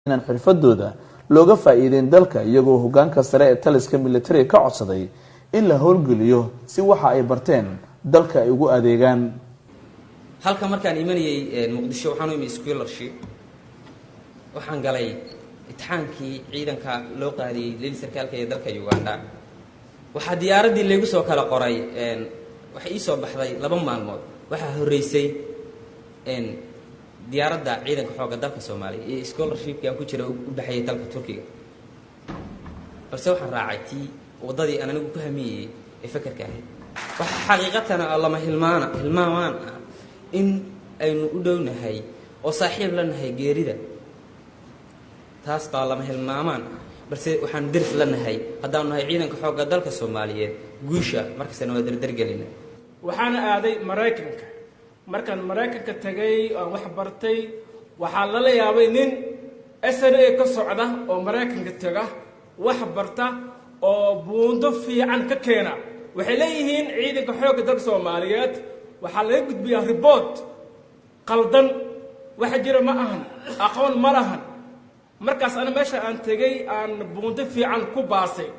Inaan xirfadooda looga faa'iideyn dalka, iyagoo hogaanka sare ee taliska militariga ka codsaday in la howlgeliyo si waxa ay barteen dalka ay ugu adeegaan. Halka markaan imanayay Muqdisho, waxaan u imi scholarship. Waxaan galay imtixaankii ciidanka loo qaadiyey lili sarkaalka ee dalka Uganda. Waxaa diyaaraddii laygu soo kala qoray, waxay ii soo baxday 2 maalmood. Waxaa horreysay diyaaradda ciidanka xoogga dalka Soomaaliya iyo scholarshipkii aan ku jira u baxayay dalka Turkiga, balse waxaan raacay tii waddadii aan anigu ku hamiyeyey ee fakerka ahayd. Waxaa xaqiiqatana oo lama hilmaana hilmaamaan ah in aynu u dhownahay oo saaxiib la nahay geerida. Taas baa lama hilmaamaan ah, balse waxaan deris la nahay, haddaanu nahay ciidanka xoogga dalka Soomaaliyeed, guusha. Markastana waa dardargelina. Waxaana aaday Maraykanka. Markaan Maraykanka tagay aan wax bartay, waxaa lala yaabay nin SNA ka socda oo Maraykanka taga, wax barta oo buundo fiican ka keena. Waxay leeyihiin ciidanka xoogga dalka Soomaaliyeed waxaa laga gudbiyaa report qaldan, waxa jira ma ahan, aqoon ma lahan. Markaas ana meesha aan tegey aan buundo fiican ku baasay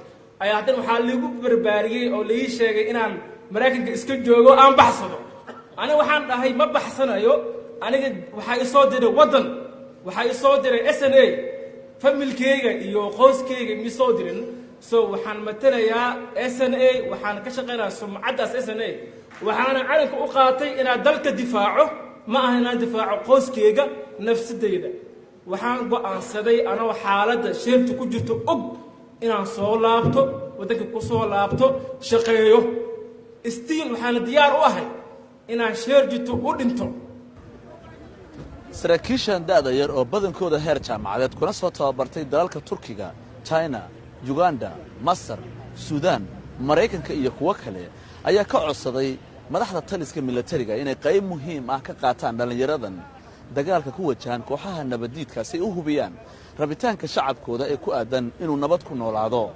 ayaa haddana waxaa liigu barbaariyey oo laii sheegay inaan Maraykanka iska joogo, aan baxsado. Aniga waxaan dhahay, ma baxsanayo. Aniga waxaa isoo diray waddan, waxaa isoo diray SNA, familkeyga iyo qoyskeyga mi soo dirin. So waxaan matalayaa SNA, waxaan ka shaqaynayaa sumcaddaas SNA, waxaana calanka u qaatay inaan dalka difaaco, ma aha inaan difaaco qoyskeyga, nafsadeyda. Waxaan go'aansaday anoo xaaladda sheebta ku jirto og inaan soo laabto, waddanka ku soo laabto, shaqeeyo. Still waxaana diyaar u ahay inaan sheerjito u dhinto. Saraakiishan da'da yar oo badankooda heer jaamacadeed kuna soo tababartay dalalka Turkiga, China, Yuganda, Masar, Suudaan, Maraykanka iyo kuwo kale ayaa ka codsaday madaxda taliska milatariga inay qayb muhiim ah ka qaataan dhallinyaradan dagaalka ku wajahan kooxaha nabaddiidka, si ay u hubiyaan rabitaanka shacabkooda ee ku aadan inuu nabad ku noolaado.